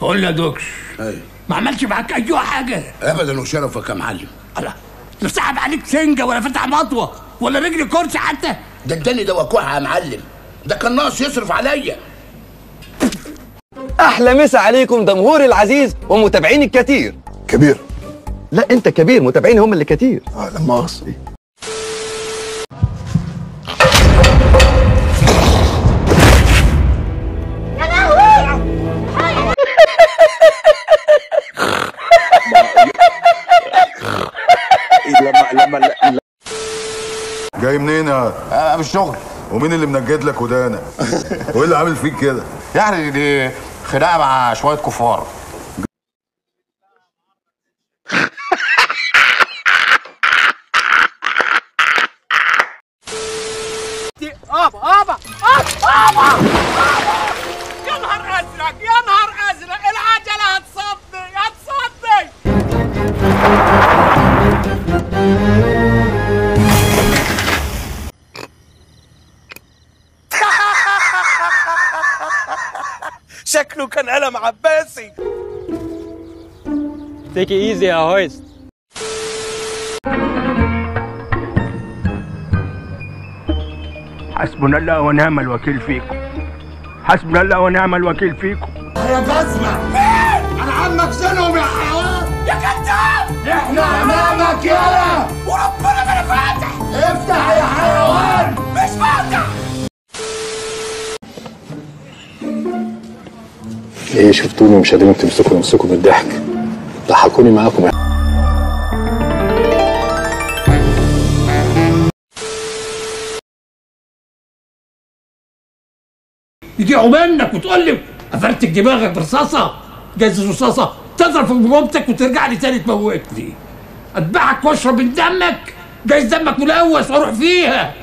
قول لي يا دوكش. ايوه. ما عملش معاك اي حاجة؟ ابدا وشرفك يا معلم. الله، لا سحب عليك سنجه ولا فتح مطوه ولا رجل كرسي حتى. ده اداني دواء يا معلم، ده كان ناقص يصرف عليا. احلى مسا عليكم جمهوري العزيز ومتابعيني الكتير. كبير؟ لا انت كبير، متابعيني هم اللي كتير. لا مؤاخذة. يا لهوي. لما جاي منين يا؟ من الشغل. ومين اللي منجد لك ودانك؟ وايه اللي عامل فيك كده؟ يعني دي خناقه مع شوية كفار. ابا ابا ابا يا نهار ازرق يا نهار ازرق، العجلة هتصدي هتصدي. شكله كان قلم عباسي. Take it easy يا هويست. حسبنا الله ونعم الوكيل فيكم، حسبنا الله ونعم الوكيل فيكم. يا جزمة مين؟ انا عمك زنهم يا حيوان يا كذاب. احنا امامك يالا وربنا ما انا فاتح. افتح يا حيوان. مش فاتح. ايه شفتوني مش قادرين تمسكوا نفسكم بالضحك؟ ضحكوني معاكم. يضيعوا منك وتقول لي قفلت دماغك برصاصه، جايز رصاصة تضرب في جمجمتك وترجع لي تاني تموتني. اتبعك واشرب من دمك، جايز دمك ملوث واروح فيها.